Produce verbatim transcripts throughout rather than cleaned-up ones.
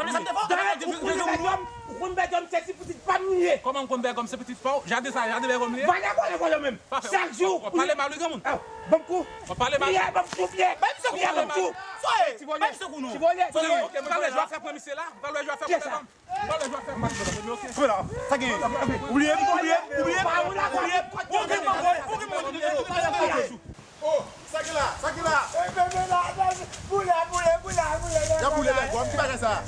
Ou konn Bègòm, ou konn Bègòm, se ti pitit pa m li ye. Kòman m konn Bègòm, se pitit pa w? Jade sa, jade Bègòm li ye. Vagabon, vagabon menm. Chak jou. W ap pale mal, wi, granmoun. Ah, ban m kou. W ap pale mal. Ban m kou. Ti vòlè. Ti vòlè. Ok, m pral wè jan w ap fè pran misye la. M pral wè jan w ap fè pran Bègòm. Koupe la. Sa gen? Oubliye m, oubliye m, oubliye m, oubliye m. Ou gen mango, ou gen mango. Oh, sa ki la, sa ki la. Boule, boule, boule, boule. Y ap boule Bègòm, ki bagay sa?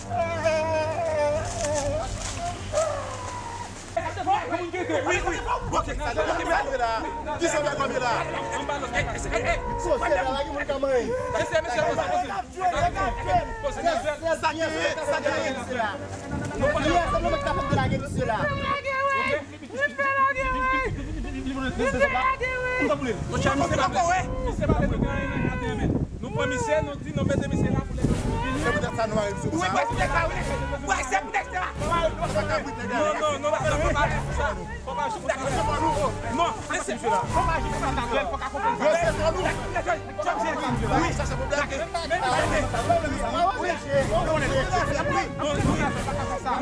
Wi, wi. Ok, sa Bègòm ye la. Ki sa Bègòm ye la? Poze la, la gen moun ka manyen. Mesye, mesye, poze, poze. Sa gen, sa gen. Mesye, se nou menm k ta fè de lage misye la. Misye lage, wi. Misye lage, wi. Nou pran misye, nou di nou mete misye la pou lè. Se poutèt sa nou mare misye konsa. Wi, se poutèt sa, wi. Wi, se poutèt sa. Non, non, non, non, non, non, non, non. Fò pa jwenn sa. Non, mesye, fò pa jwenn sa. Fò ka konprann. Yo, se fò nou. Wi. Chache pwoblèm. Wi.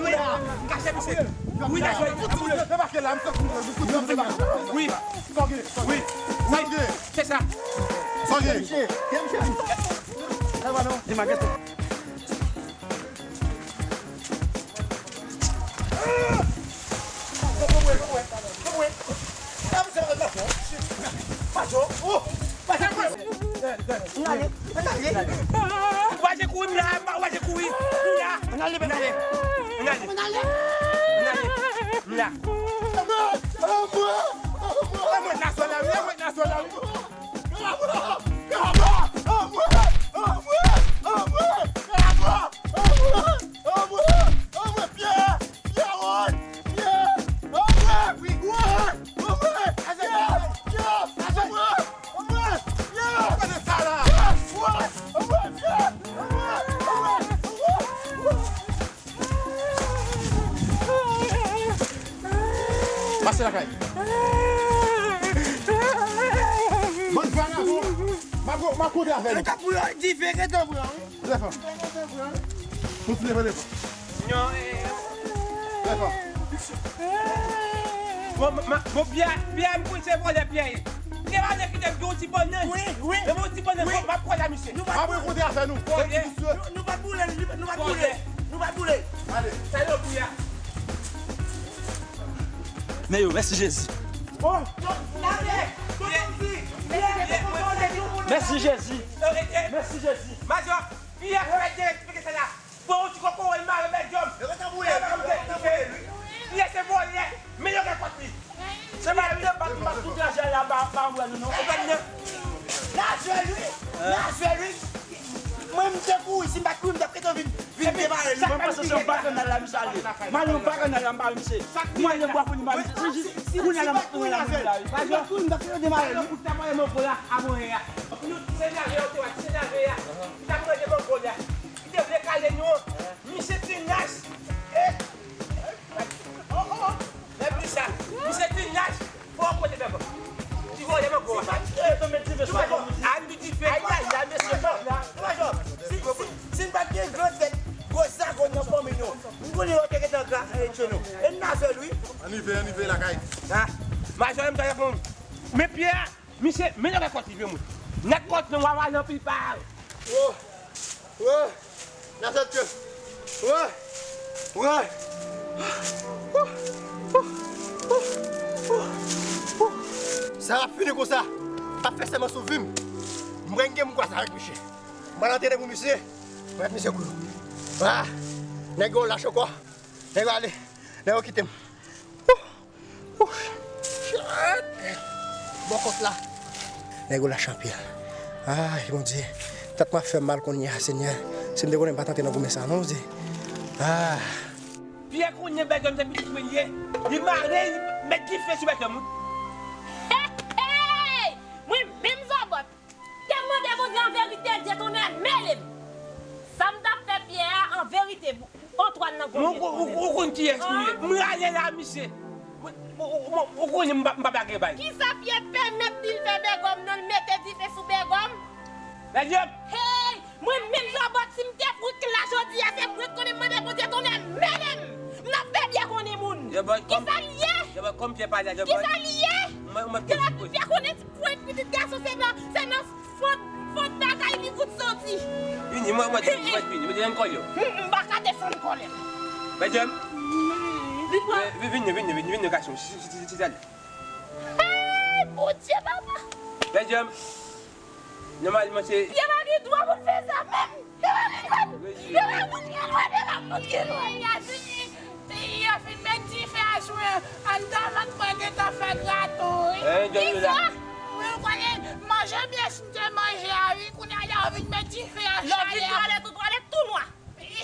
Wi. Kache misye. Wi, dakò. Debake la, m fè kou, kou, kou, kou, debake. Wi. Wi. Wi. Se sa. Sa gen. Di m a gen. Ou pa jen kouri, m la, ou pa jen kouri. M la. M ale, m ale. M ale. M ale. M la. Mwen nan zòn la, wi, mwen nan zòn la, wi. Pase lakay. Bann vagabon. M a ko-, m a kote avè nou. Dife, gentan pran, wi. Telefòn. Telefòn. Tout telefòn. Non, eh. Telefòn. Bon, ma, bon, Pyè, Pyè, m konn se vòlè Pyè ye. Gen vòlè ki te gen yon ti bannann. Wi, wi. Men yon ti bannann, wi. M ap pran la, misye. Nou pa, apre, kote afè nou. Vòlè. Nou, nou pa boule, nou, nou pa boule. Vòlè. Nou pa boule. Ale. Sa yo, Pyè. Men yo, mèsi Jezi. Oh! Mèsi Jezi. Mèsi Jezi. Majò, Pyè fè dirèk, eksplike sa la. Bon, yon ti kòkòrèy mare Bègòm. Yo gentan boule, yo gentan boule, wi. Pyè se vòlè, men yo gen kòt li. Se pa yo te bat m ak tout lajan la, ba, ba, wè nou, non. Ou konprann, non? N a jwe l, wi. N a jwe l, wi. Mwen, m te kouri, si m pa t kouri, m t ap gentan vin, vin debare li. Mwen panse se yon bakannal la misye ale. M ale yon bakannal la, m pa wè misye. M ale yon bwa pou li, m pa wè misye. Se jis kounye a la m ap tounen la, m vin la, wi. Si m pa t kouri, m t ap gentan debare li. Ou t ap mande mango la, a mwen a. Yon ti senaryo, ou te wè, ti senaryo a. Li t ap mande mango la. Li te vle kale nou. Misye Men Pyè, misye, men nèg kòt li, vye moun. Nèg kòt nan wawa nan pi pa. Wo, wo, nan sèt yo. Wo, wo. Sa ap fini konsa. Pa fè sèman sou vi m. Mwen gen m kwaz avèk misye. Mwen antre pou misye. Mwen misye kou. Ah, nèg yo lach ankò. Nèg yo ale. Nèg yo kite m. Ouh, ouh, shit. Bò kòs la. Nèg yo lach anpil. Ay, Bondye. Tèt mwen ap fè m mal kounye a, Senyè. Si m te konnen m pa t antre nan goumen sa non, Bondye. Ah. Pyè konnen Bègòm se pitit mwen li ye. Li mare, li met dife sou Bègòm wi. Hey, hey! Mwen menm Zòbòt. Te mande Bondye an verite, Dye Tonè mele m. Sa m t ap fè Pyè a, an verite, Antwàn nan gwo. Ou konn kiyès m ye? M rale la, misye. Ou konnen m pa blage bay. Kisa Pyè pèmèt li l fè Bègòm non, l mete dife sou Bègòm? Bègòm! Hey! Mwen menm Zòbòt, si m te fou k la jodi a, se mwen k konnen m mande Bondye Tonè mele m. M ap fè Pyè konnen moun. Kisa l ye? Kisa l ye? Pyè konnen Pwen pitit gason se nan, se nan fon, fon bagay li fout soti. Vini, mwen, mwen, mwen, vini, mwen desann kòlè. M, m pa ka desann kòlè m. Medam, vini, vini, vini, vini, gason, si, si, si, si, si, hey, Bondye, papa. Medam, nòmalman se. Pyè pa gen dwa pou l fè sa menm. Devan moun gen dwa, devan moun gen dwa, devan moun gen dwa. Yasini, yo fin met dife a sou mwen. Anndan vant mwen gentan fè graton, wi. Kisa? Wi, ou konnen, manje byen si m te manje a, wi. Kounye a la, yo vin met dife a, chalè a. Lè w vin twalèt, ou twalèt tou nwa.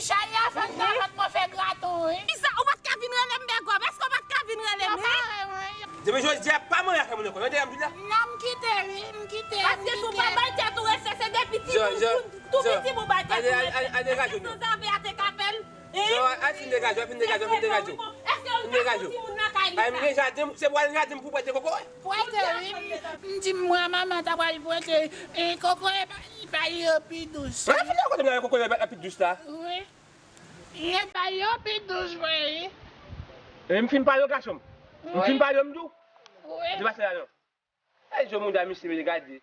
Chalè a fè anndan vant mwen fè graton, wi. Kisa? Ou pa t ka vin rele m Bègòm? Èske ou pa t ka vin rele m, wi? Depi jodi a, pa manje avè moun ankò. Tande, Abdoula? Non, m kite, wi, m kite. Paske si w pa bay tèt ou respè, se depi timoun, tou piti pou w bay tèt ou respè. Èske sanzave a te ka fè l? Zò, al fin degaje w, al fin degaje w, al fin degaje w. Fin degaje w. Ay, m gen jaden, se pou al jaden m pou pwete kokoye. Pwete, wi. M di m, mwen, manman ta pral pwete, e, kokoye pa, pa yo pi dous. Mwen fin kote m nan kokoye pa pi dous la. Wi. Ye pa yo pi dous vre, wi. E m fin pale w, gason m. M fin pale w, m di w. Wi. Di pase la non. Ay, je mouda misye, men gade.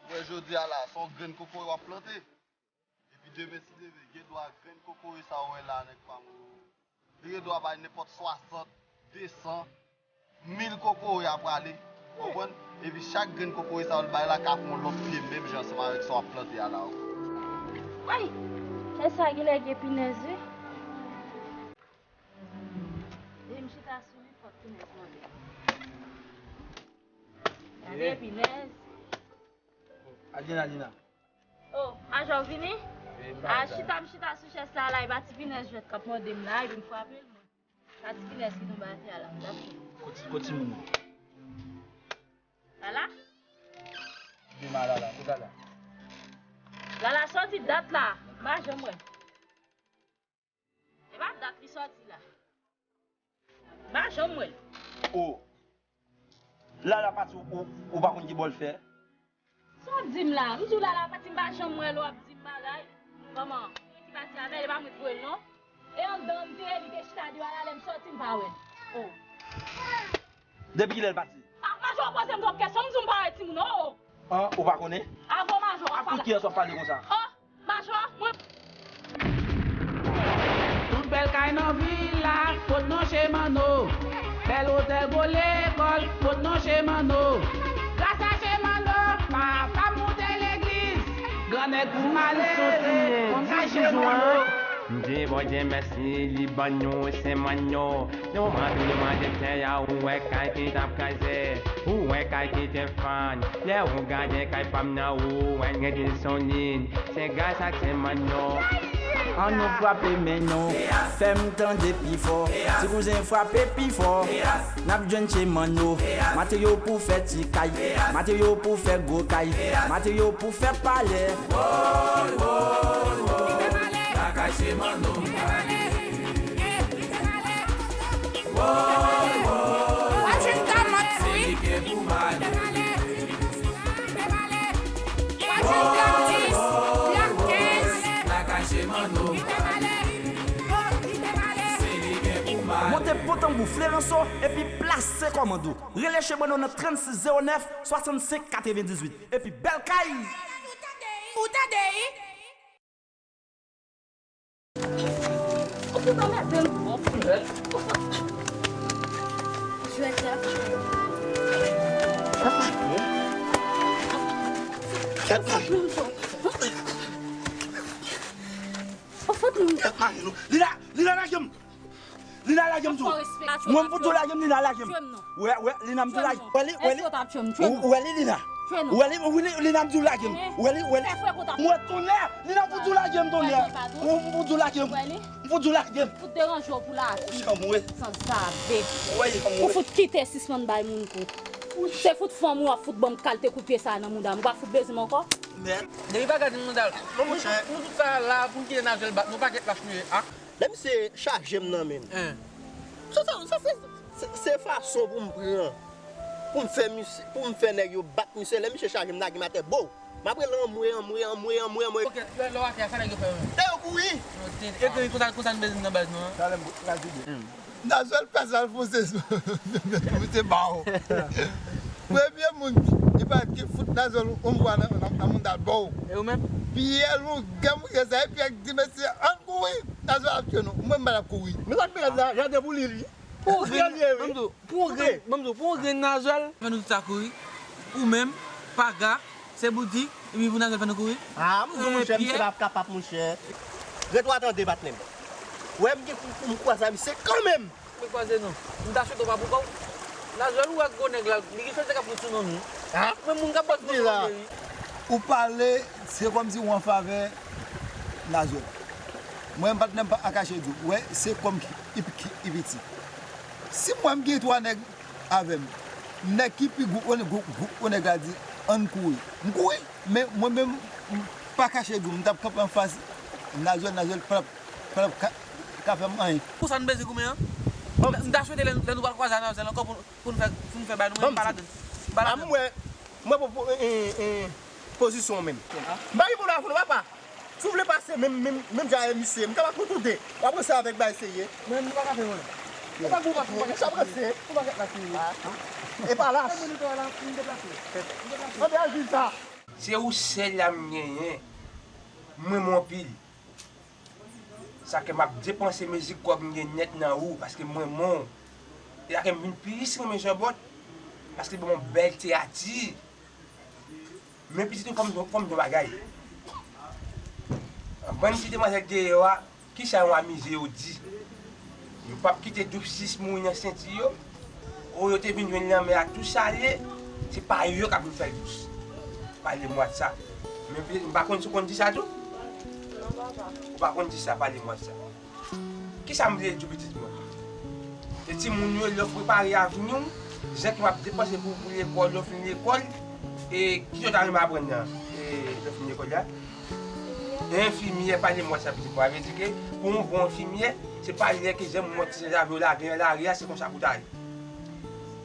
Ou wè jodi a la, se yon grenn kokoye w ap plante. Epi demen, si Dye vle, gen dwa grenn kokoye sa ou wè la, nèg pa m, li gen dwa bay nenpòt swasant, desan, mil kokoye a prale. Konprann? Epi chak grenn kokoye sa ou bay la ka fè yon lòt pye menm jan ansanm avèk sa w ap plante a la. Ay! Chèz sa genlè gen pinèz, wi. Depi m chita sou li, fòk pinèz mande. Gade pinèz. Adjina, Adjina. Oh, Majò vini? Wi, m pa la. Ah, chita, m chita sou chèz la, la, e pa ti pinèz jwèt k ap mòde m la, epi m frape l, mwen. Pa ti pinèz ki tonbe atè a la, m t ap fè. Kot, kot timoun nan? Lala? Wi, ma Lala, kot Lala? Lala soti dat la, m pa janm wè. E pa dat li soti la. M pa janm wè l. O. Lala pati, ou, ou, ou pa konn ki bò l fè? Sa w ap di m la? M di w Lala pati, m pa janm wè l, w ap di m bagay. Kòman? Ki pati avè l, e pa mwen k voye l non. E anndan m te ye, li te chita deyò a la, lè m sòti, m pa wè l. O. Depi kilè l pati? Ah, Majò, poze m twòp kesyon, m di w m pa wè timoun, oh! Ah, ou pa konnen? Avan Majò, w ap pale. Ak kiyès w ap pale konsa? Oh, Majò, mwen. Tout bèl kay nan vil la, pot non Che Manno. Bèl otèl, gwo lekòl, pot non Che Manno. Gras a Che Manno, papa m moute legliz. Grannèg pou malere, konn kay Che Manno. M di Bondye mèsi, li ban nou Che Manno. Nou manje, nou manje tè a, ou wè kay ki t ap kraze, ou wè kay ki te fann. Lè ou gade kay pa m nan, ou wè l gen disolid. Se gras ak Che Manno. Ann nou frape men nou, fè m tande pi fò. Ti kouzen frape pi fò. N ap jwenn Che Manno. Materyo pou fè ti kay, materyo pou fè gwo kay, materyo pou fè palè. Woy, woy, woy, lakay Che Manno. Woy, woy, woy, se li gen pou male. Woy, woy, woy, lakay Che Manno. Se li gen pou male. Monte pon tanbou Fleranso epi plase kòmand ou. Rele Che Manno nan trannsis zewo nèf swasannsenk katrevendizuit. Epi bèl kay! Ou tande, wi? Ou tande, wi? Ou fout anmède m. Jwèt la. Ou fout m. Lina, Lina, lage m. Lina, lage m tou. Mwen, m fout tou lage m, Lina, lage m. Wè, wè, Lina, m tou lage. Wè li, wè li. Wè li, Lina. Wè li, wè li, Lina, m tou lage m. Wè li, wè li. Mwen, tonnè, Lina, m fout tou lage m, tonnè. M fout tou lage m. M fout tou lage m. Fout deranje w pou lavi. Janm wè. Sanzave. Wè, janm wè. Ou fout kite sispann bay moun kou. Se fout fanm ou ap fout ban m kalte kout pye sa a nan mouda m. Ou pa fout bezwen m ankò. Mèd. Depi pa gade m nan dal. Non, monchè. Nou tout sa la pou n kite Nazwèl bat nou, pakèt lach nou ye, a. Lè misye chaje m nan men l. Sa, sa, sa, se, se, se fason pou m pran. Pou m fè misye, pou m fè nèg yo bat misye. Lè misye chaje m, lage m atè, bow. M ap rele anmwe, anmwe, anmwe, anmwe, anmwe. Ok, lè, lè w atè a, sa nèg yo fè menm? Lè yo kouri. Yo te, e gen konsa, konsa n bezwen nan baz nou an. Talè m pral di byen. Nazwèl pèsonèl fonse sou misye ba w. Premye moun, li parèt ki fout Nazwèl yon bwa nan, nan, nan mouda l ba w. E ou menm? Pyè longan mouche sa, e Pyè k di mesye, ann kouri, Nazwèl ap tiye nou. Mwen, m pa t ap kouri. Men sa k pi rèd la, jardin pou li, li. Pou yon grenn, ban m di w, pou yon grenn, ban m di w, pou yon grenn Nazwèl. Fè nou tout sa kouri. Ou menm, Paga, Seboudik, epi pou Nazwèl fè nou kouri. Ah, m di w, monchè, misye pa kapab, monchè. Ret w a tande, patnè m. Wè, m gen pou, pou m kwaze a misye kanmenm. Mwen kwaze non. M ta swete w pa pou kò w. Nazwèl ou wè gwo nèg la, li gen chòltè k ap wout sou non nou. Ah? Men moun k ap bat nou la. Ou pale, se kòmsi ou an favè Nazwèl. Mwen, patnè m pa akache di w, wè, se kò m ki, ki, ki piti. Si mwen m gen twa nèg avè m, nèg ki pi gwo, gwo, gwo, gwo nèg la di, ann kouri. M kouri, men mwen menm, m pa kache di w, m t ap kanpe anfas Nazwèl, Nazwèl p ap, p ap ka, ka fè m anyen. Pou sa n bezwen goumen an? M ta swete lè, lè nou pral kwaze a Nazwèl ankò pou, pou n fè, pou n fè bay nou, men m pa ladan. M pa ladan. Mwen, mwen pou, pou, en, en, pozisyon w menm. M pa gen pwoblèm avè w non, papa. Si w vle pase menm, menm, menm jan avè misye, m kapab pou tou de. W ap ranse avèk bagay serye. Men nou pa ka fè yon. Ou pa bon pase, ou pa ka ranse. Ou pa ka ranse. E pa lach. Ann deplase. Ann deplase. Ann deplase. Se ou sèl la m genyen. M renmen w anpil. Sa ke m ap depanse mizik kòb m gen nèt nan ou, paske m renmen w. E sa ke m vin plis renmen Zòbòt, paske l ban m yon bèl teyati. Men pitit ou, fò m, fò m di yon bagay. Bann ti demwazèl deyò a, kisa yo amize yo di? Yo p ap kite dous sis mouri nan senti yo? O, yo te vin jwenn lanmè a tou sale, se pa yo k ap vin fè l dous. Pale m w sa. Men pitit, m pa konn si w konn di sa tou? Non, papa. Ou pa konn di sa, pale m w sa. Kisa m vle di w, pitit mwen? E timoun yo, lè w prepare avni w, jan ke w ap depanse pou, pou lekòl, lè w fin lekòl, e kisa w ta renmen aprann nan, e lè w fin lekòl la? Enfimyè, pale m w sa, pitit mwen. Sa vle di ke pou yon bon enfimyè, se pa lè ke jan moun mòtize lave yo lave nan lari a, se konsa pou ta ye.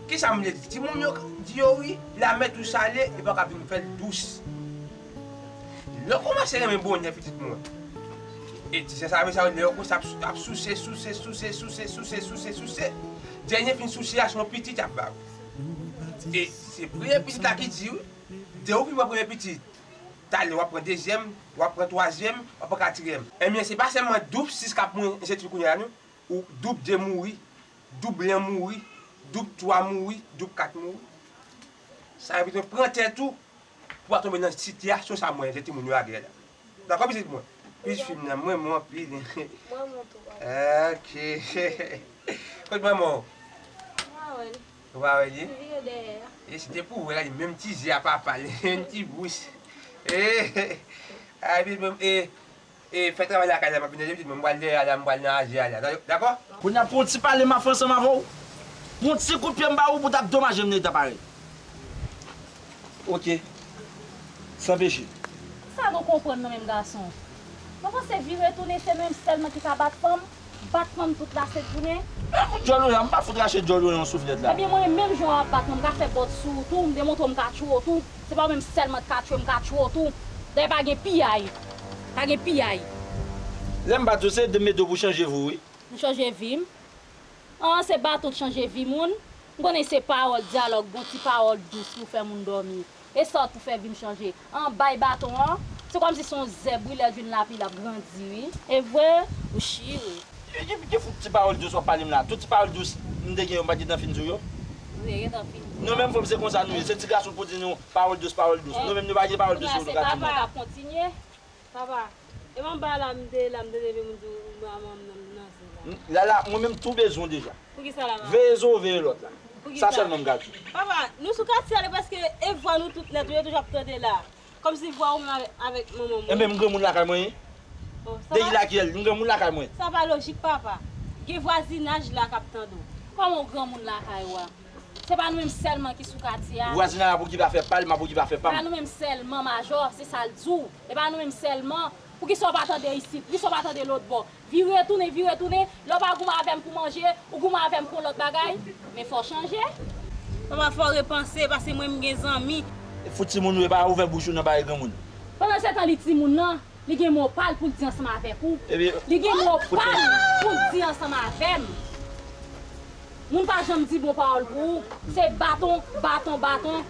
Kisa m vle di? Timoun yo di yo wi, lanmè tou sale, e pa ka vin fè l dous. Lè w kòmanse renmen bonè, pitit mwen. E ti sè sa, sa yo, lè yo konsa ap, ap souse, souse, souse, souse, souse, souse, souse. Dènye fin souse a, se yon pitit y ap ba w. E se premye pitit la ki di wi. Depi w pran premye pitit, talè w ap pran dezyèm, w ap pran twazyèm, w ap pran katriyèm. Ebyen, se pa sèlman doub sis k ap mouri nan senti kounye a non. Ou doub de mouri, doub en mouri, doub twa mouri, doub kat mouri. Sa vle di pran tèt ou pou w pa tonbe nan sitiyasyon sa mwen, se timoun yo lage la. Dakò pitit mwen? Pitit fi m nan, mwen renmen w anpil. Mwen renmen w tou, papa. Ok. Kote manman w? Mwen wè l. Ou pa wè li? Li vire dèyè. E si te pou wè la, li menm ti zye a papa l, menm ti bouch. E, a, epi menm, e, e, fè travay lakay la, m ap vin achte pitit mwen, m pral dèyè a la, m pral nan aje a la. Dakò? Kounye a pou yon ti pale m ap fè ansanm avè w. Pou yon ti kout pye m ba ou pou t ap domaje m nan eta parèy. Ok. San peche. Sa nou konprann nou menm gason? Nou panse vire tounen se nou menm sèlman ki ka bat fanm? Bat fanm tout lasent jounen? E kout djòl ou la, m pa fout rache djòl ou yon souflèt la. Ebyen mwen menm jan w ap bat mwen, m ka fè bòt sou ou tou, m demontre w m ka tchwe w tou. Se pa ou menm sèlman k ka tchwe m, m ka tchwe w tou. Dayè pa gen piyay. Pa gen piyay. Lè m bat ou se de mete w pou chanje vi w wi. M chanje vi m? An, se baton k chanje vi moun. M konnen se pawòl dyalòg, bon ti pawòl dous pou fè moun dòmi. E sa w t pou fè vi m chanje. An, bay baton an. Se kòmsi se yon zèb wi, lè l jwenn lapli l ap grandi wi. E vre? Ou chire. Ki, ki, ki fout ti pawòl dous w ap pale m la? Tout ti pawòl dous m te gen yo m pa t gentan fin di w yo? Ou te gentan fin di. Nou menm fanm se konsa nou ye. Se ti gason k pou di nou pawòl dous, pawòl dous. Nou menm nou pa gen pawòl dous pou nou ka di moun. Kounye a se papa k ap kontinye. Papa, e m anba la m te la m te leve m di w manman m nan nan zen la. Lala, mwen menm tou bezwen w deja. Poukisa la papa? Veye zon w veye lòt la. Poukisa? Sa sèlman m ka di w. Papa, nou sou katye a li prèske e vwa nou tout nèt wi yo toujou ap tande la. Kòmsi vwa ou menm avèk, avèk manman mwen. Enben m granmoun lakay mwen ye. Depi lakèl, m granmoun lakay mwen. Sa pa lojik papa. Gen vwazinaj la k ap tande w. Kòman w granmoun lakay ou a? Se pa nou menm sèlman ki sou katye a. Vwazinaj ap okipe afè pa l, m ap okipe afè pa m. Se pa nou menm sèlman majò, se sa l di w. E pa nou menm sèlman. Poukisa w pa tande isit? Poukisa w pa tande lòt bò? Vire tounen, vire tounen. Lè w pa goumen avè m pou manje, ou goumen avè m pou yon lòt bagay. Men fò w chanje. Papa fò w repanse, paske mwen m gen zanmi. Fout timoun ou ye, pa ouvè bouch ou nan bagay granmoun. Pandansetan li timoun nan, li gen mo pa l pou l di ansanm avèk ou. Li gen mo pa l pou l di ansanm avè m. Moun pa janm di bon pawòl pou ou. Se baton, baton, baton.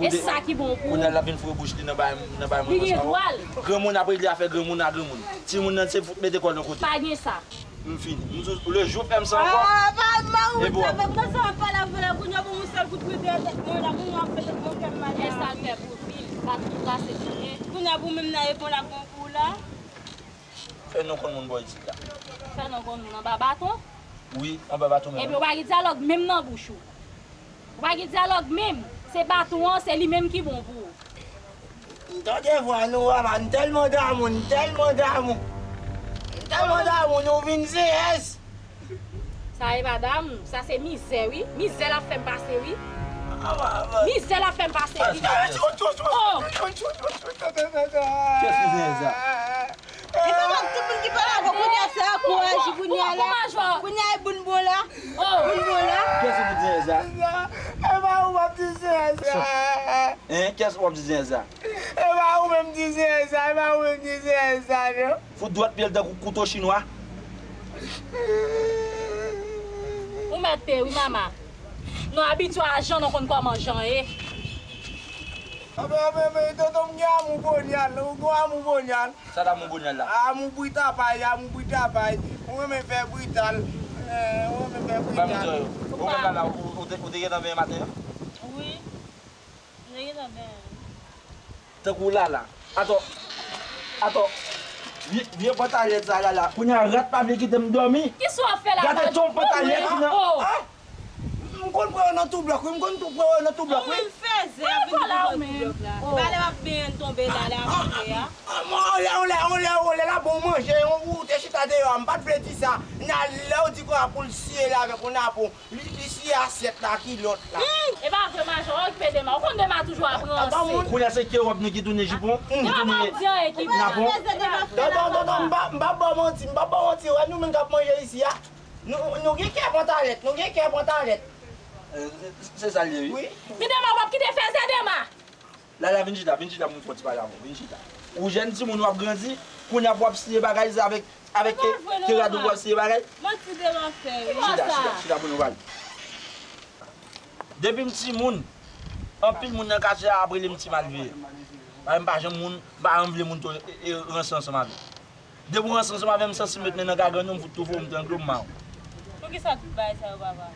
E sa ki bon pou ou. Kounye a l ap vin foure bouch li nan bay, nan bay mwen konsa. Li gen dwa l. Granmoun ap regle afè granmoun a granmoun. Timoun nan se fout mete kò l yon kote. Pa gen sa. M fini. M di w, le jou w fè m sa ankò. Ah, pa, pa, ou e bon. Avèk mwen sa w ap pale avè la, kounye a pou yon sèl kout pwente nan tèt mwen la, kounye a w ap fè tèt mwen fè m mal la. E sa l fè pou fi l, pa tout la se tounen. Kounye a pou menm nan e bon la bon pou w la. Fè non konn moun bò isit la. Fè non konn moun anba baton? Wi, anba baton menm. Epi w pa gen dyalòg menm nan bouch ou. Ou pa gen dyalòg menm. Se baton an, se li menm ki bon pou ou. M tande vwa nou, papa, m tèlman damou, m tèlman damou. M tèlman damou, nou vin zeyès. Sa e pa damou, sa se mizè wi. Mizè l ap fè m pase wi. Mizè l ap fè m pase wi. Oh! Kiyès ki zeyès sa? E papa, tout moun ki pale avè w kounye a se ankouraje kounye a la. Kounye a e boun bon la. Boun bon la. Kiyès ki zeyès sa? E pa ou m ap di zeyès sa. Hein? Kiyès ou ap di zeyès sa? E pa ou menm di zeyès sa, e pa ou menm di zeyès sa non. Fout dwèt pye l tankou kouto chinwa. Ou mèt peye wi mama. Nou abitye a jan nou konn kòman jan ye. Tonton m gen amou bonyal, ou gen amou bonyal. Sa damou bonyal la? Amou bri tapay, amou bri tapay. Ou renmen fè brital. Ou renmen fè brital. Ou menm la, ou te gentan benyen maten an? Wi. M te gentan benyen. Tankou Lala. Atò. Atò. Vye, vye pantalèt sa Lala. Kounye a rat pa vle kite m dòmi. Kisa w ap fè la? Gade ton pantalèt nan. M konn pran yo nan tou blòk wi, m konn tou pran yo nan tou blòk wi. Ou menm fèzè ap vin pran tou blòk la. E pa lè m ap benyen tonbe la, lè ap vire a. Anlè, anlè, anlè, anlè la bon manje, ou te chita deyò a, m pa t vle di sa. Nan lè w di kò a pou l siye la avèk yon napon. Li, li siye asyèt la, kilòt la. E pa vre, majò, okipe Dema. Ou konn Dema toujou ap ranse. Kounye a se keròb nou ki tounen jipon, nou tounen napon. Tonton, tonton, m pa, m pa ba w manti, m pa ba w manti. Wè nou menm k ap manje isi a, nou, nou gen kè pantalèt, nou gen kè pantalèt. Se sa l ye wi. Men Dema, w ap kite fèzè Dema. Lala, vin chita, vin chita pou m fè yon ti pale avè w. Vin chita. Ou jèn timoun, w ap grandi, kounye a pou w ap siye bagay sa avèk, avèk ke rad ou pou w ap siye bagay. Manti Dema fè wi. Chita, chita, chita pou nou pale. Depi m timoun, Anpil moun nan katye a ap rele m ti malveye. Paske m pa janm moun, m pa janm vle moun to-, e, e, ranse ansanm avè m. Depi w ranse ansanm avè m, m santi m met men nan gagàn ou, m fout toufe w, m trangle w, m ma w. Poukisa tout bagay sa yo, papa?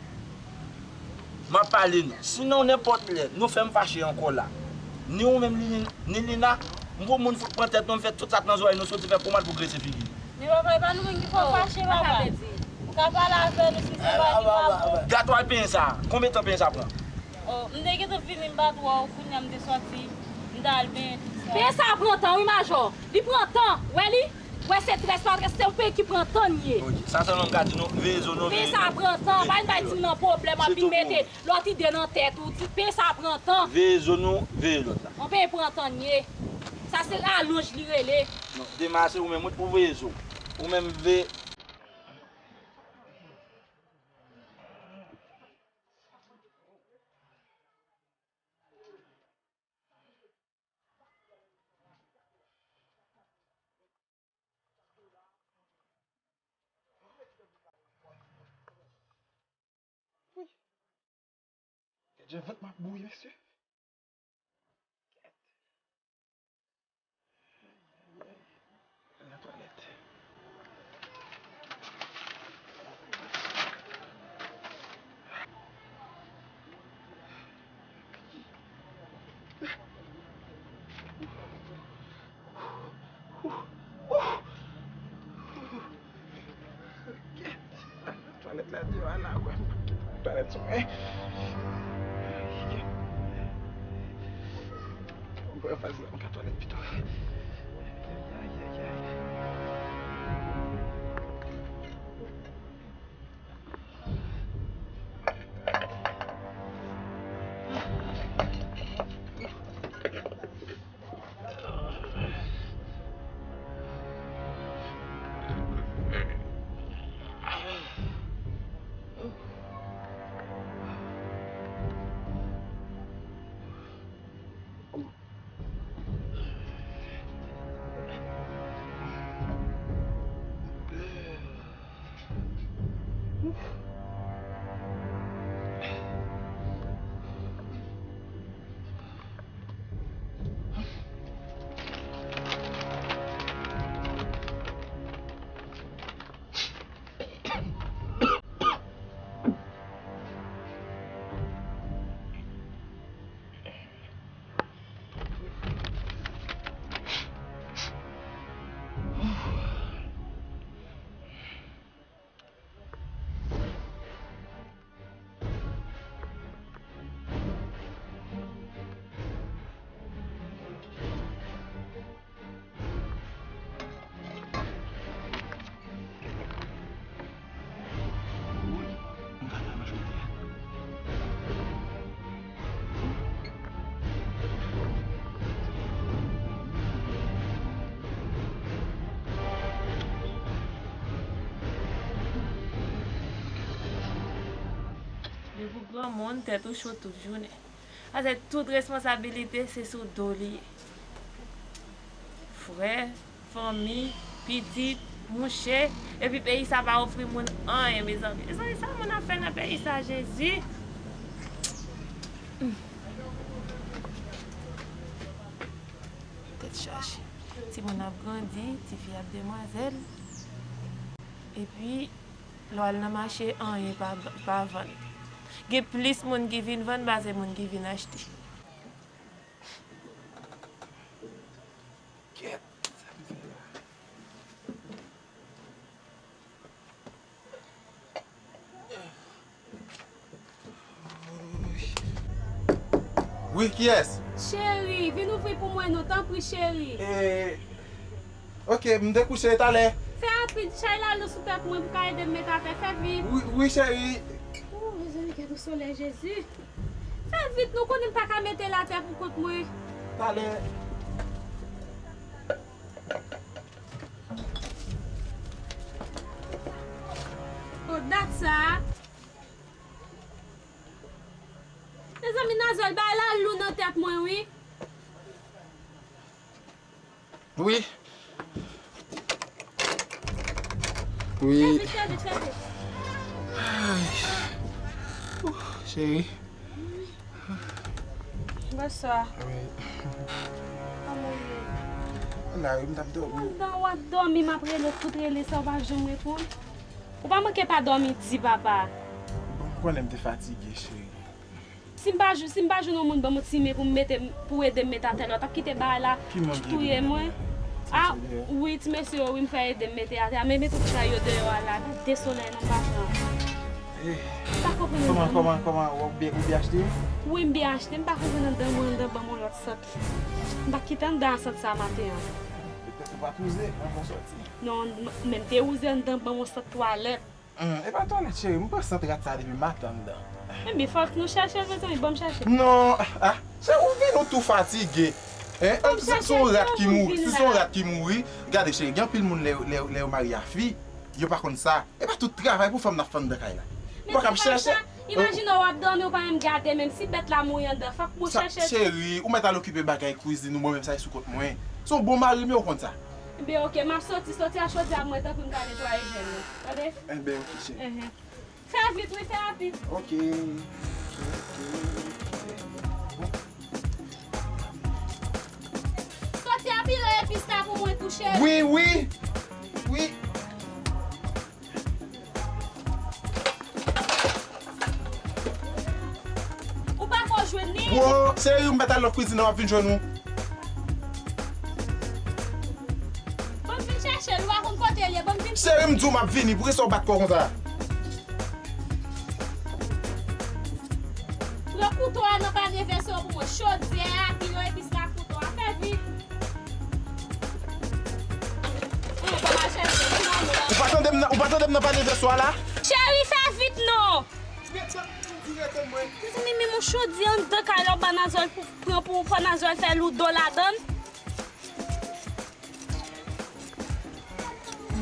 M ap pale nou. Sinon, nenpòt lè, nou fè m fache ankò la. Ni ou menm, ni, ni Lina, m pou moun fout pran tèt nou, m fè tout sa k nan zòrèy nou soti fè pomad pou grese figi nou. Men papa, e pa nou menm ki fè w fache, papa. Ou ka pale avè nou si se pa li, papa. Gad, w al penyen sa. Konbyen tan penyen sa pran? Oh, m te gentan vini, m pa t wè w, kounye a m te sòti, m t al benyen tout sa. Penyen sa pran tan, wi, majò. Li pran tan. Wè li? Wè se très pa très, se yon peyi ki pran tan li ye. Ok, sa sèlman m ka di nou, veye zo nou, veye lòt la. Penyen sa pran tan, pa vin bay timoun nan pwoblèm, ap vin mete lòt ide nan tèt ou. Ti penyen sa pran tan. Veye zo nou, veye lòt la. Yon peyi pran tan li ye. Sa se ralonj li rele. Non, demen se ou menm, wi, pou veye zo. Ou menm veye. Wi. Kèt, jan vant m ap bouyi, mesye. Kèt. Ay, ay, ay. Nan twalèt. Twalèt la deyò a la, wè. Twalèt sou mwen. Mwen pran faz la, mwen ka twalèt pito. Depi w granmoun, tèt ou cho tout jounen. Paske tout responsabilite se sou do li ye. Frè, fanmi, pitit, mouche, epi peyi sa pa ofri moun anyen, mezanmi. Mezanmi, sa moun ap fè nan peyi sa, Jezi? Tèt chaje. Timoun ap grandi, tifi ap demwazèl. Epi, lè w al nan mache, anyen pa, pa vann. Gen plis moun ki vin vann pase moun ki vin achte. Kèt, sa m fè la? Wi, kiyès? Cheri, vin ouvri pou mwen non, tanpri, cheri. E, ok, m te kouche, talè. Fè rapid, chay la lou sou tèt mwen pou ka ede m met atè, fè vit. Wi, wi, cheri. Oh, mezanmi, gade yon solèy, Jezi. Fè vit, nou konnen m pa ka mete l atè pou kont mwen. Talè. Oh, dat sa. Mezanmi, Nazwèl, bay la lou nan tèt mwen, wi. Wi. Wi. Fè vit, fè vit, fè vit. Ay. Ouh, cheri. Bonswa. Wi. Kòman w ye? La, wi, m t ap dòmi. Pandan w ap dòmi, m ap rele w, tout rele sa, w pa janm reponn. Ou pa manke pa dòmi di, papa. Bon, m konnen m te fatige, cheri. Si m pa jwenn, si m pa jwenn yon moun ban m yon ti men pou m mete, pou ede m mete atè la, w t ap kite bagay la touye mwen. A, wi, ti mesye yo, wi, m fè ede m mete atè a, men mete ti bagay yo deyò a la, de solèy non, m pa pran. Eh. M pa konprann. Kòman, kòman, kòman, w ap byen, ou byen achte? Wi, m byen achte, m pa konprann anndan mwen, anndan ban m yon lòt sant. M pa t kite anndan a sant sa maten an. Petèt ou pa t wouze, avan w sòti. Non, m, men m te wouze anndan ban m yon sant twalèt. Hum, e pa twalèt, cheri, m pran sant rat sa depi maten anndan. Ebyen, fòk nou chèche l, mezanmi, ban m chèche. Non, ah, cheri, ou vin ou tou fatige. Hein? Ban m chèche l, non, ou vin la. Si se yon rat ki mouri, si se yon rat ki mouri, gade, cheri, gen anpil moun lè, lè, lè yo marye a fi, yo pa konn sa. E pa tout travay pou fanm nan ap fè anndan kay la. Ou pa ka ap chèche. Imajine w ap dòmi, ou pa menm gade, menm si bèt la mouri anndan, fòk mwen chèche. Cheri, ou mèt al okipe bagay kwizin ou, mwen menm sa e sou kont mwen. Se yon bon mari m ye, ou konn sa. Ebyen, oke, m ap soti, soti a chodyè a mwen, tanpri m ka netwaye jèn yo. Tande? Enben, oke, cheri. Enhen. Fè vit, wi, fè rapid. Oke. Oke, oke. Soti a pile epis la pou mwen tou, cheri. Wi, wi. Wi. Ou pa ko jwenn li? Wo, cheri, m mèt al lòt kwizin nan, m ap vin jwenn ou. Ban m vin chèche l, ou pa konn kote l ye, ban m vin. Cheri, m di w m ap vini, poukisa w bat kò w konsa? Pran kouto a nan panye vèso pou mwen, chodyè a, pile epis la, kouto a, fè vit. Ou pa tande m nan, ou pa tande m nan pale de swa la? Cheri, fè vit non! Mezanmi, men yon chodyè anndan kay la, w ba Nazwèl pou pran pou w pran Nazwèl fè loudo ladann.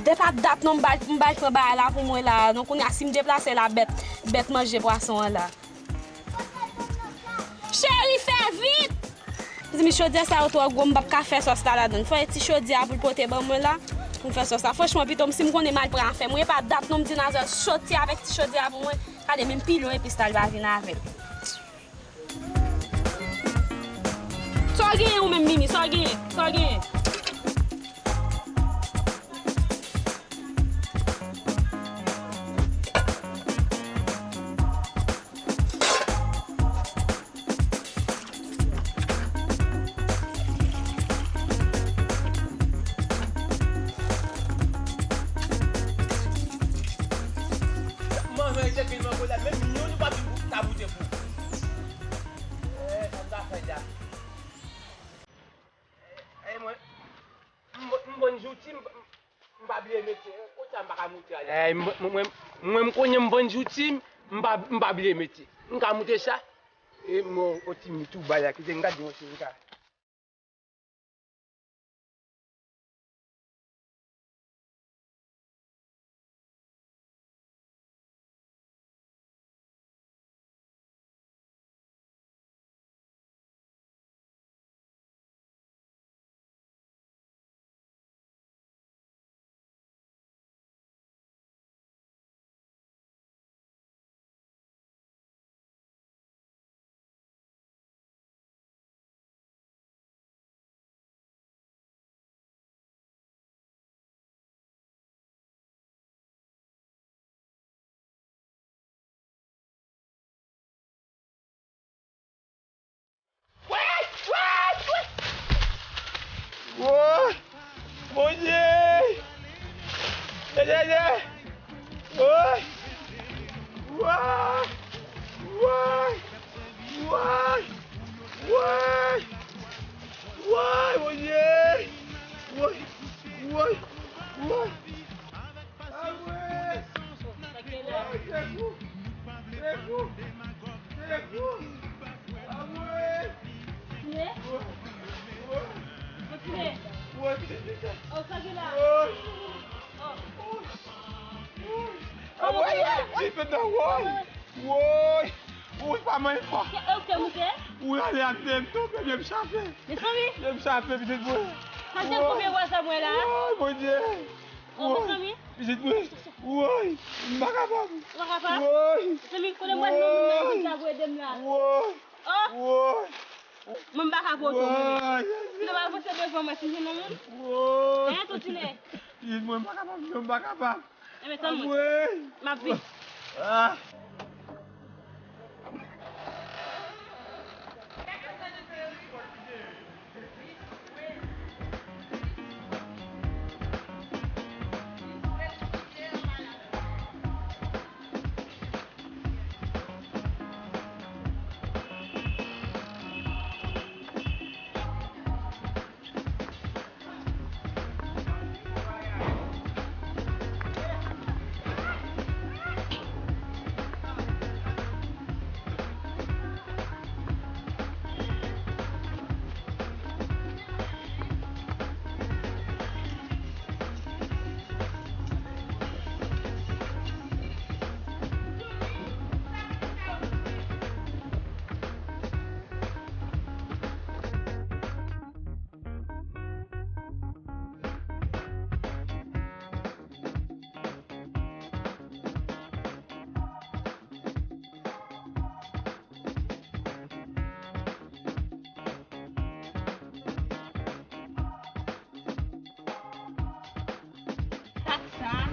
Dèt ap dat non, m bay, m bay pran bagay la pou mwen la. Non, kounye a, si m deplase la, bèt, bèt manje pwason an la. Cheri, fè vit! Mezanmi, chodyè sa yo twò gwo, m p ap ka fè sòs la ladann. Fò e ti chodyè a pou l pote ban mwen la, pou m fè sòs la. Franchman, pito m, si m konnen m al pran afè m, wi, e pa dat non, m di Nazwèl soti avèk ti chodyè a pou mwen. Gade, menm pilon epis la, li pa vin avè l. Sa w genyen ou menm, Mimi? Sa w genyen? Sa w genyen? Manman, e te pi mango la, menm youn ou pa vin ta goute pou. Eh, sa m ta fè la. Eh, mwen, m, m konn jouti, m, m pa bliye mete. Kot sa m pa ka moute ale? Eh, m, m, mwen, mwen, m konnen m konn jouti, m pa, m pa bliye mete. M ka moute sa? E mwen, o ti mi tou bay la, kite m gade yon ti m ka. Woy! Woy! Bondye! Ye, ye, ye! Woy! Woy! Woy! Woy! Woy! Woy, Bondye! Woy! Woy! Woy! Amwe! Sekou! Sekou! Sekou! Amwe! Woy! Woy! Woy! Woy! Woy! Woy! Woy! Woy! Amwe! Li fè nan woy! Woy! Woy, pa manyen fò. Ke, e, ke moute? Woy, ale atè, m tonbe, byen m chape. Mezanmi. Byen m chape, pitit mwen. Sa se konbyen wè sa mwen la? Woy, Bondye. Oh, mezanmi. Pitit mwen. Woy, m pa kapab. Ou pa kapab? Woy. Mezanmi, konnen mwen non moun nan ki ka pou ede m la. Woy. Oh. Woy. Mwen m pa ka pote w, mwen menm. Woy, Jezi. Lè w avanse devan mwen, si m jwenn yon moun. Woy. Hein, Tontine? Jezi, mwen m pa kapab, non, m pa kapab. Enben, tann mwen. Woy. M ap vin. Ah.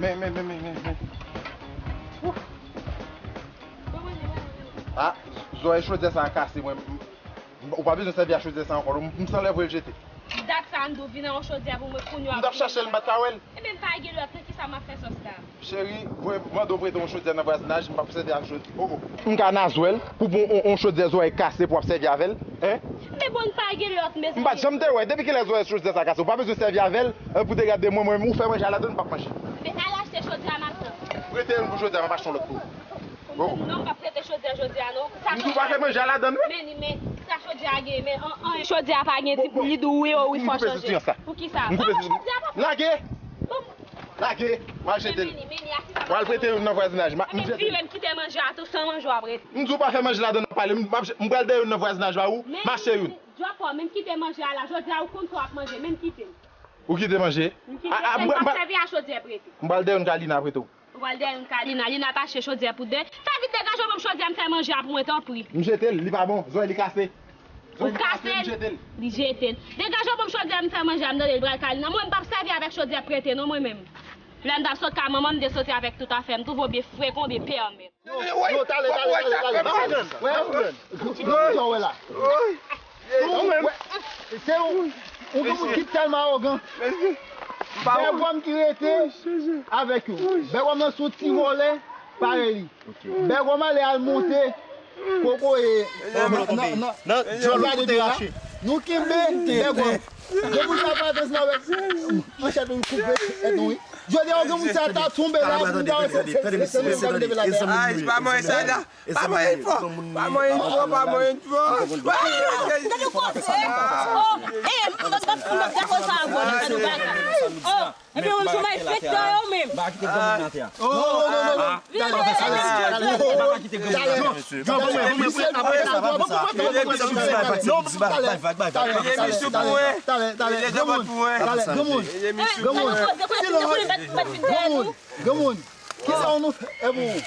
Men, men, men, men, men, men. Ouh. Ah, zòrèy chodyè sa a kase, mwen. Ou pa bezwen sèvi ak chodyè sa ankò, non. M, m sanlè voye l jete. Dat sa, Andrew vin ak yon chodyè pou mwen kounye a. M t ap chèche l, m pa t ka wè l. Ebyen, m pa gen lòt, nan kisa m ap fè sòs la? Cheri, voye, mande w prete yon chodyè nan vwazinaj, m p ap sèvi ak chodyè. Oh, oh. M ka nazwèl pou bon, on, on chodyè zòrèy kase pou w ap sèvi avè l, hein? Men bon, m pa gen lòt, mezanmi. M pa t janm te wè, depi kilè zòrèy chodyè sa kase? Ou pa bezwen sèvi avè l, eh, pou te gade mwen, mwen, ou fè manje a ladann, m p ap manje. Men al achte chodyè a, m ap pran. Prete youn pou jodi a, m ap achte yon lòt pou ou. Bon. Non, m p ap prete chodyè jodi a, non. Sa m di w pa fè manje a ladann, wi. Men, men, sa chodyè a gen, men, an, an, chodyè a pa gen ti, li di w wi, o wi, fò chanje. Poukisa? M koupe sou ti an sa. Lage! Bon. Lage! M al jete l. Meni, meni, a kisa? M al prete youn nan vwazinaj. M ap jete l. Vire m kite manje a tou, san manje w ap rete. M di w pa fè manje ladann, w ap pale. M, m ap, m pral dèyè youn nan vwazinaj la, ou mache youn. Djòpò, men m kite manje a la. Jodi a, ou konn sa w ap manje, men m kite l. Ou kite manje? M kite l, m p ap sèvi a chodyè prete. M pral dèyè youn Kalina prete w. Ou pral dèyè youn Kalina, Lina t achte chodyè pou de. Fè vit degaje w ban m chodyè m fè manje a pou mwen, tanpri. M jete l, li pa bon, zòrèy li kase. Ou kase l? M jete l. Li jete l. Degaje w ban m chodyè m fè manje a, m tande l pral Kalina. Mwen, m p ap sèvi avèk chodyè prete non, mwen menm. Lè m t ap sot kay manman m, m te soti avèk tout afè m, twouve w byen frekan, byen pèmèt. Yo, yo, talè, talè, talè, talè. Wè, wè, wè. Gade sa w wè la. Ou menm. Se ou, ou gen moun ki tèlman awogan. Bègòm ki rete avèk yo. Bègòm nan se yon ti vòlè parèy li. Bègòm ale al monte kokoye nan, nan, nan, nan gade pye a. Nou kenbe Bègòm. Gen moun sa pa atann avèk manchèt nou koupe tèt nou, wi. Jodi a, gen moun sa ta tonbe la, moun ta wè se, se, se, se, se, se, se, se, se, se, pa mwen sa la. Pa mwen fò, pa mwen fò, pa mwen fò. Gade w koze. Oh, eh, m, m, m, m, m, m, oh, epi ou sou malfektè yo menm. Granmoun, kisa w nou fè pou ou?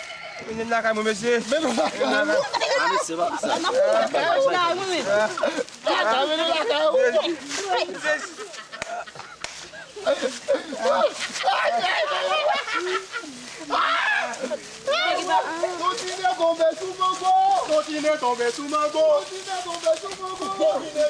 Mennen lakay mwen, mesye. Mennen lakay mwen. Ah, mesye, pa sa. Lakay mwen, lakay ou. Kontine tonbe sou mango. Kontine tonbe sou mango. Kontine tonbe sou mango. Kontine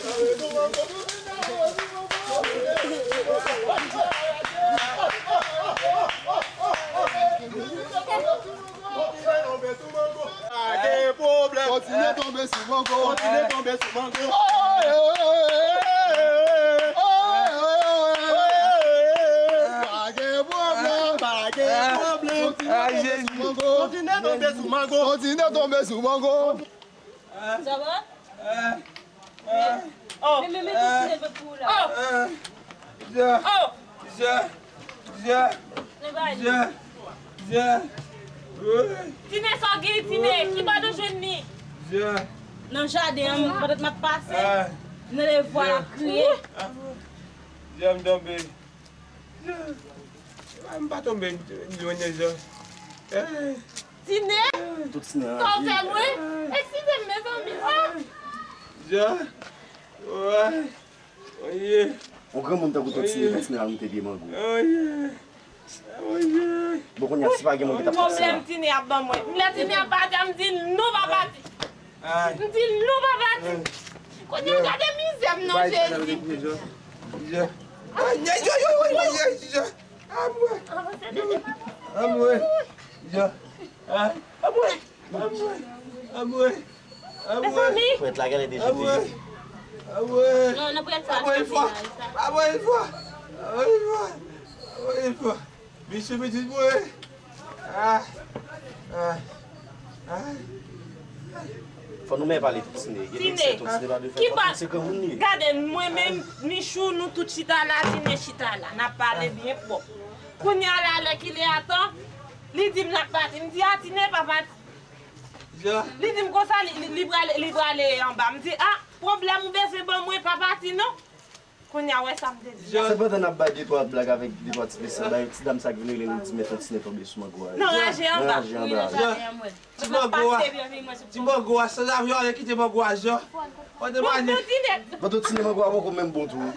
tonbe sou mango. Pa gen pwoblèm. Kontine tonbe sou mango. Kontine tonbe sou mango. Pa gen pwoblèm. Pa gen pwoblèm. Kontine tonbe sou mango. Kontine tonbe sou mango. Kontine tonbe sou mango. Ça va? Oh. Men, men, men, men, tine lòt pou ou la. Oh. Je, je, je, je, je. Tine, sa w gen, Tine? Ki bò nou jwenn li? Je. Nan jaden an, pandan m ap pase, m tande vwa l ap kriye. Je, m tonbe. M pa tonbe, m jwenn Jean. Eh. Tine? Tout Tine an. Sa w fè mwen? Eskize m, mezanmi. Ah! Jean. Woy. Woy. Yon granmoun tankou Tòt Tine pa t nan al moute pye mango. Woy. Woy. Bon, kounye a, si pa gen moun ki t ap fè sa. Pwoblèm Tine ap ban mwen. M lè Tine ap pati a, m di, "Non, pa pati." Ay. M di, "Non, pa pati." Ay. Kounye a, gade mizè m non, Jezi. Ay, ay, ay, ay, ay, ay, ay. Amwe. Amwe. Amwe. Amwe. Amwe. Amwe. Mezanmi. Frèt la, gade deja. Amwe. Amwe. Non, non, prèt sa. Amwe, yon fwa. Amwe, yon fwa. Amwe, yon fwa. Amwe, yon fwa. Biche pitit mwen. Ah. Ah. Ah. Fò nou men pale Tòt Tine. Gen Tine. Tòt Tine pa dwe fè kont, se granmoun li ye. Gade, mwen menm, Michou, nou tout chita la, Tine chita la. N ap pale byen pwòp. Kounye a la, lè ki lè a tan, li di m l ap pati. M di, "A, Tine pa pati." Li di m konsa, li, li, li prale, li prale anba. M di, "A, pwoblèm ou bezwen ban mwen, pa pati non." Kounye a, wè sa m te di a. Sepandan, n ap bay de twa blag avèk de twa ti mesye, bay ti dam sa k vin rele nou, di men Tòt Tine tonbe sou mango a. Nan raje anba. Nan raje anba. Ti mango a, ti mango a, sanzave yo ale kite mango a, Jan. Bon, bon, Tine. Bon, Tòt Tine, mango a poko menm bon tou.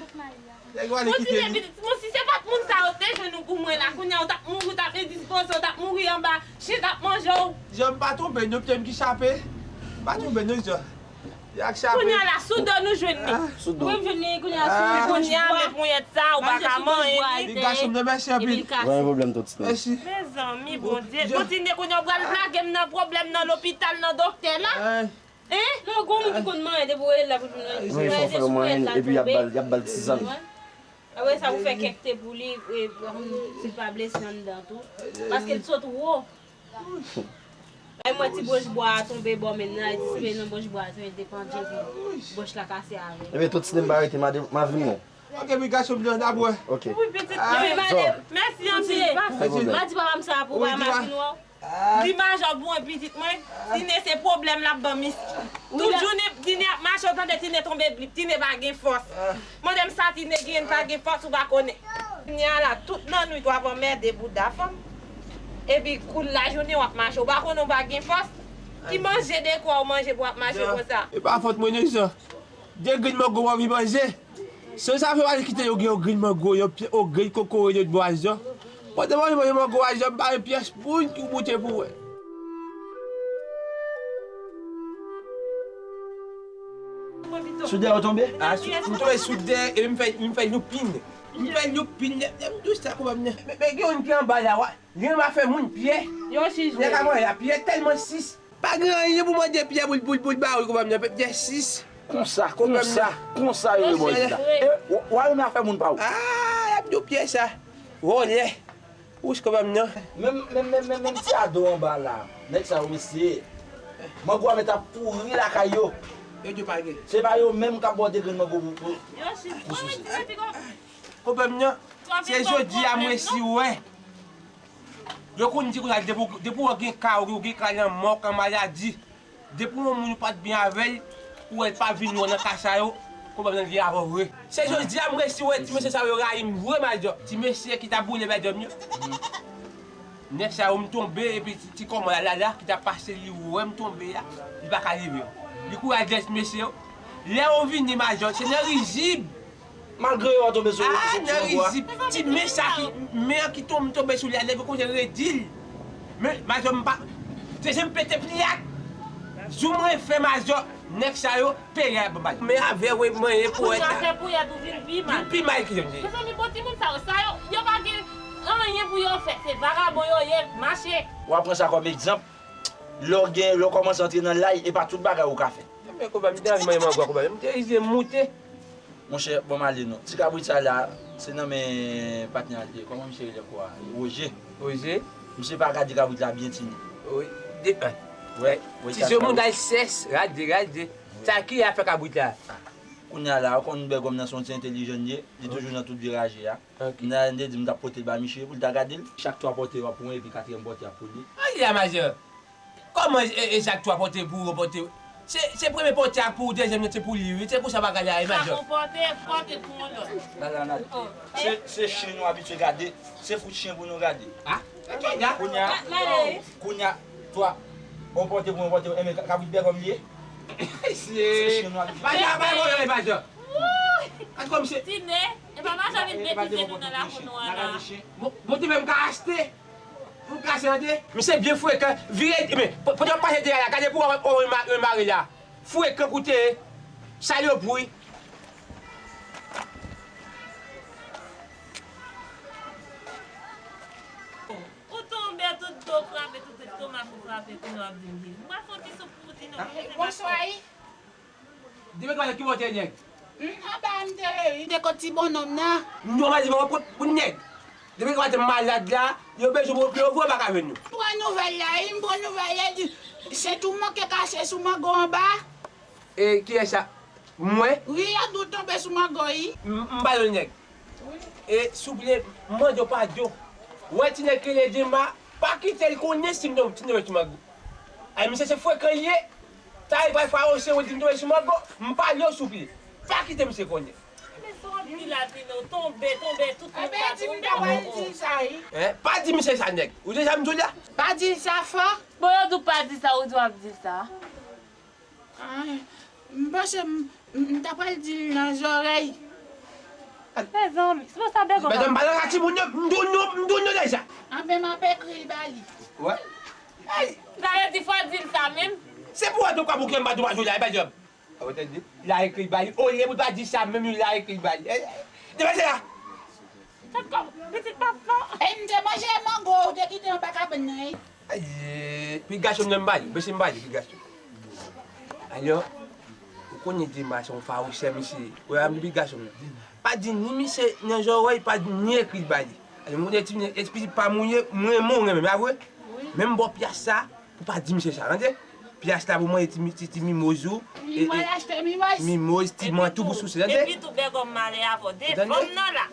Nèg yo ale kite li. Bon, si se pa t moun sa yo te jwenn ou pou mwen la, kounye a, ou t ap mouri, ou t ap endispoze, ou t ap mouri anba chen t ap manje w. Jan, m pa tonbe, non, pye m ki chape. M pa tonbe, non, Jan. Kounye a la, sou do nou jwenn li. Sou do. Wi, m jwenn li, kounye a, sou do. Kounye a, men ponyèt sa, ou pa ka manyen li. Li gason m nan, mèsi anpil. Pa gen pwoblèm, Tòt Tine. Mèsi. Mezanmi, Bondye. Bondye, kounye a, ou pral lage m nan pwoblèm nan lopital, nan doktè la. Hein? Non, gon moun ki konn manyen depi w rele l la pou l vin. Wi, fò fè l manyen, epi y ap ba l, y ap ba l tizann. Apre sa, ou fè kèk te pou li, e, si l pa blese anndan tou. Paske l sot wo. Ay, mwen ti bwonch bwa a tonbe bò men nan, li ti simen nan bwonch bwa a, tonbe depann epi bwonch la kase avè l. Ebyen, Tòt Tine m pa rete, m a de-, m a vini non. Ok, wi, gason m nan, n ap wè. Ok. Wi, pitit mwen. Mèsi anpil. Mèsi. Mwen di papa m sa pou papa m a fin wè w. Di majò pou mwen, pitit mwen. Tine se pwoblèm l ap ban misye. Tout jounen Tine ap mache, ou tande Tine tonbe blip, Tine pa gen fòs. Mande m sa Tine genyen, l pa gen fòs, ou pa konnen. Kounye a la, tout lannwit w ap anmède bouda fanm. Epi kou lajounen w ap mache, ou pa konnen w pa gen fòs. Ki manje dekwa w manje pou w ap mache konsa? E pa fòt mwen non, Jan. De grenn mango w anvi manje. Se sa fè w al kite yo gen yon grenn mango, yon pye, yon grenn kokoye lòt bò a, Jan. Pandan w anvi manje mango a, Jan, m pa yon pyès moun ki moute pou wè. Sou dèyè w tonbe? A, sou, m tonbe sou dèyè, epi m fè, m fè loupin. M fè loupin, lè, lè m dous sa, kòm m nan. Men, men gen youn ki anba la, wa. Li renmen fè moun pye. Yo sis vre. Nèg a mwen la, pye tèlman sis. Pa gen anyen pou mande pye pou l, pou l, pou l ba ou, kòm m nan, pye sis. Konsa, konsa, konsa yo ye bòz la. E, w, w a renmen fè moun pa ou. Ah, y ap di w pye sa. Vòlè. Wouch kòm m nan. Menm, menm, menm, menm, menm ti ado anba la. Nèg sa yo, mesye. Mango a mèt ap pouri lakay yo. Yo di pa gen. Se pa yo menm k ap bòde grenn mango pou, pou, pou souse. Pwoblèm nan, se jodi a m resi wè. Yo konn di konsa, depi w, depi w gen ka, ou gen ka nan mò, ka maladi. Depi yon moun ou pa t byen avè l, ou wè l pa vin wè nan ka sa yo, pwoblèm nan li avè w vre. Se jodi a m resi wè ti mesye sa yo rayi m vre, Majò. Ti mesye ki t ap boule mèdòm yo. Nèg sa yo, m tonbe, epi ti, ti kòman la, la, la, ki t ap pase, li wè m tonbe a, li pa ka leve. Li kouraj dèyè ti mesye yo. Lè yo vini, Majò, se nan rizib. Malgre yo tonbe sou, ah, sou, nan sou rizib. Ti men sa ki, men an ki tonbe, tonbe sou li a, nèg yo konn redi l. Men, Majò, m pa, se jan m pete pli a. Jou mwen fè, Majò, nèg sa yo, peye a ban bal. Men avè w, mwen, e pwèt la. Kounye a fè pwèt ou vin pi mal. Vin pi mal ki yo ye. Mezanmi, bon timoun sa yo, sa yo, yo pa gen anyen pou yo fè. Se vagabon yo ye, mache. W a pran sa kòm egzanp. Lè w gen, lè w kòmanse antre nan lay, e pa tout bagay ou ka fè. Men konpa, m te anvi manje mango a konpa, men m te rive moute. Monchè, ban m ale non. Ti kabrit sa la, se nan men patnè a l te ye. Kòman misye rele ankò a? Woje. Woje? Misye pa gade kabrit la byen, Tini. Wi. De, wè. Wè, ti se moun al sèch, gade, gade. Sa ki afè kabrit la? Ah. Kounye a la, ou konn bègòm nan se yon ti entèlijan li ye. Li toujou nan tout viraje a. Ok. Nan, m te di m t ap pote l ba misye pou l ta gade l. Chak twa pòte yo ap pou mwen, epi katriyèm pòte a pou li. Ay, la, majè. Kòman e, e chak twa pòte pou ou pòte? Se, se premye pòte a pou ou, dezyèm nan se pou li, wi. Se konsa bagay la ye, majè. Chak yon pòte, pòte pou yon lòt. La, la, la. Oh. Se, se chen nou abitye gade. Se fout chen pou nou gade. Ah, ok, da. Kounye a, kounye a, twa, yon pòte pou yon pòte, enben, ka-, kabrit bègòm li ye. Mesye, pa jan, pa jan, pa jan. Gad kòm se. Tine, e pa majan vin betize nou nan lakou nou an la. Bon, bon, te menm ka achte. Pou kase an de. Misye byen frekan. Vire, men, pandan w pase dèyè la, gade pou w wè yon mari la. Frekan koute. Salopri. Ou tonbe, tout do frape, tout estomak ou frape, kounye w ap di m vini. Mwen fè yon ti soup pou ou, Tine. Bonswa. Depi ki maten ki bò w te ye nèg? Anba m te ye wi. M te kot ti bonnonm nan. M di w maten m ap pot pou nèg. Depi ki maten m malad la, yo bezwen pou yo voye m pa ka jwenn yo. M pran nouvèl la wi, m pran nouvèl la di se tou manke kase sou mango anba. E kiyès sa? Mwen? Wi, yo di w tonbe sou mango wi. M m pa yon nèg. E souple, m mande w padon. Wè ti nèg ki rele Dima, pa kite l konnen si m tonbe, si m tonbe sou mango. Ay, misye se frekan li ye. Sa e pral fawose ou di m tonbe sou mango, m pale w souple. Pa kite misye konnen. Men sa w ap di la, Tine, w tonbe, tonbe, tout moun ka tonbe. Ebyen, di m ta pral di l sa wi. Hein? Pa di misye sa, nèg. Ou deja m di w la? Pa di l sa fò. Bon, yo di w pa di sa, ou di w ap di sa. Ah, m panse m, m, m ta pral di l nan zòrèy. Mezanmi, se pou sa Bègòm. Mezanmi, pa nan ka timoun yo, m di w non, m di w non deja. Anben, m ap ekri l ba li. Wè. Sa yo di fò di l sa menm. Se pou wè tou ka bouke m pa tou pa jodi a, e pa djòb. Ou tande? L a ekri l ba li. Olye pou l pa di sa menm, li la ekri l ba li. Eh, eh, demen se la. Pitit pa fò. E m te manje mango, ou te kite anba kabann nan wi. Ayi, pitit gason m nan m ba li, bese m ba li, pitit gason. Alò, ou konnen Dima se yon fawouchè misye ye. Ou wè m di pitit gason m nan. Pa di ni misye nan zòrèy, pa di ni ekri l ba li. Alò, m konnen ti, ti pitit pa m ou ye, m renmen w renmen m, pa vre? Wi. Menm bò pyas sa, pou pa di misye sa, tande? Pyas la pou manje ti, ti, ti mimoz ou. Li pral achte mimoz. Mimoz, ti mant ou pou souse, tande? Epi tou Bègòm m ale avè w. De fanm nan la.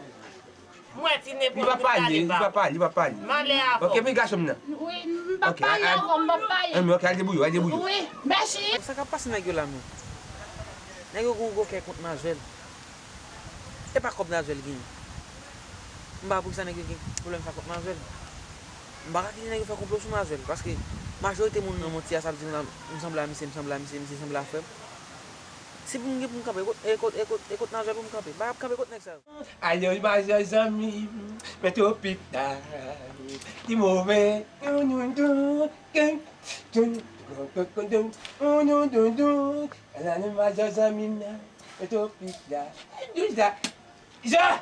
M wè Tine pran tout gade ba w. Li pa pale, li pa pale, li pa pale. M ale avè w. Ok, epi gason m nan. Wi, m p ap pale avè w, m p ap pale. Ok, al deboule w, al deboule w. Wi, mèsi. Sa k ap pase nèg yo la menm? Nèg yo gon gwo kè kont Nazwèl. E pa kòb Nazwèl genyen. M pa wè poukisa nèg yo gen pwoblèm sa kont Nazwèl. M pa ka kite nèg yo fè konplo sou Nazwèl, paske majorite moun nan manti a sa ap di m la, m sanble a misye, m sanble a misye, misye sanble a frè m. Si pou m gen pou m kanpe, e kot, e kot, e kot, e kot Nazwèl pou m kanpe? M pa p ap kanpe kot nèg sa yo. Alò, majò zanmi m, men twopik la, li move. Dun, dun, dun, dun, dun, dun, dun, dun, dun, dun, dun, dun. Alò, majò zanmi m nan, men twopik la, douz la. Jean!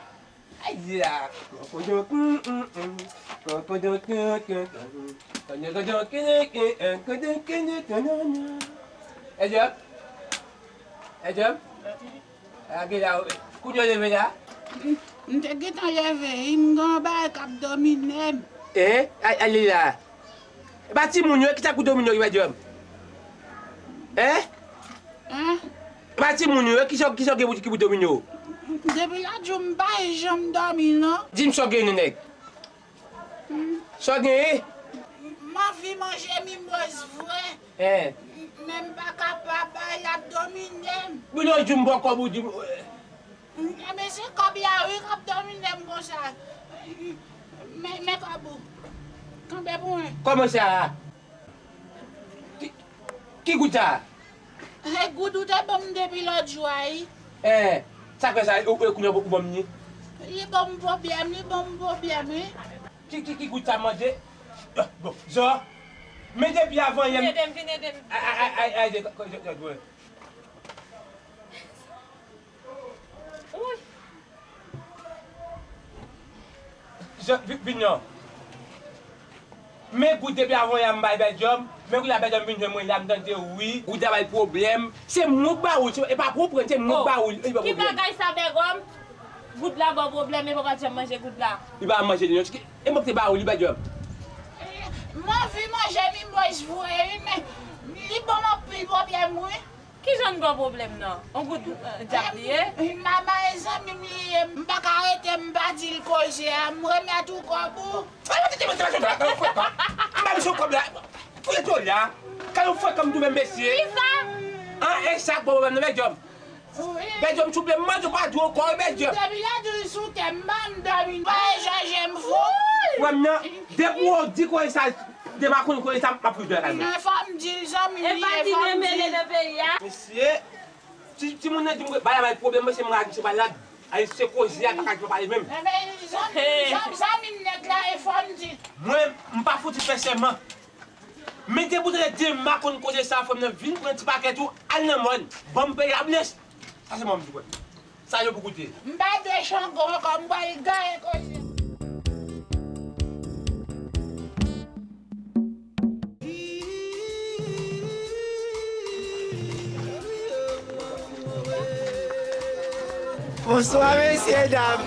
Ayi la! Kokodon, mm, mm, mm. Kokodon, mm, mm, mm. Kokodon, mm, mm, mm. Kokodon, mm, mm, mm. Hey, Jean! Hey, Jean! Lage la, wi. Kounye w leve la? M, m te gentan leve, wi, m gen yon bagay k ap domine m. Eh, a, ale la. E pa timoun yo, ki sa k pou domine w, Bègòm? Eh? Hein? E pa timoun yo, ki sa, ki sa w gen pou, ki pou domine w? Depi lòt jou, m pa janm dòmi, non. Di m sa w gen, nèg. Sa w genyen? M anvi manje mimoz vre. Hein. Men m pa kapab, l ap domine m. Wi, lòt jou m ba w kòb ou di m. Enben, se kòb la, wi, k ap domine m konsa. Men, men kòb ou. Kanpe pou mwen. Kòman sa? Ki, ki goud sa? E goud ou te ban m depi lòt jou a, wi. Eh, sa k fè sa, ou, ou, kounye a ou ban m li? Li ban m pwoblèm, li ban m pwoblèm, wi. Ki, ki, ki goud sa manje? Ah, bon, Zò, men depi avan yè m. Vin ede m, vin ede m. Ay, ay, ay, ay, ay, Zò, Zò, Zò, vin, vin non. Men goud depi avan yè m bay Bègòm, men kounye a Bègòm vin jwenn mwen la, m tande wi, goud la bay pwoblèm. Se mwen k ba ou l, se, e pa pran pran, se mwen k ba ou l, e pa pwoblèm. Ki bagay sa, Bègòm? Goud la ba w pwoblèm, e pa w pa t janm manje goud la. Li pa manje li non, e mwen ki te ba ou li, Bègòm. M anvi manje mimoz vre wi, men li ban m anpil pwoblèm wi. Kijan l ba w pwoblèm nan? On goud, euh, dyab li ye? Mama e zanmi m li ye, m pa ka rete m pa di l koze a, m remèt ou kòb ou. Fè mwen tete mwen se pa jodi a, gade yon frekan. M ba misye yon kòb la. Fouye tò la. Gade yon frekan m twouve m mesye. Kisa? An, e sa k ba w pwoblèm nan, Bègòm. Wi. Bègòm, souple, m mande w padon ankò, Bègòm. Depi lòt jou l sou tè m, m pa janm dòmi, m pa janm fou. Wè m nan, depi w di koze sa, Te pa konn koze sa, m ap viv lakay mwen. Non, fò m di l, zanmi m li ye, fò m di l. Mesye, ti, timoun nan di m bagay la bay pwoblèm, mesye, m radye sou bagay la. Ay, se koze a, ta ka pale menm. Zanmi m nèg la, e fò m di l. Mwen, m pa fouti fè sèman. Men depi w tande Dema konn koze sa, frè m nan vin pran ti pakèt ou, al nan mòn. Ban m peye abyans. Sa se mwen m di, wè. Sa yo pou koute. M pa de Chango ankò, m pral gaye koze. Bonswa, mesye, dam.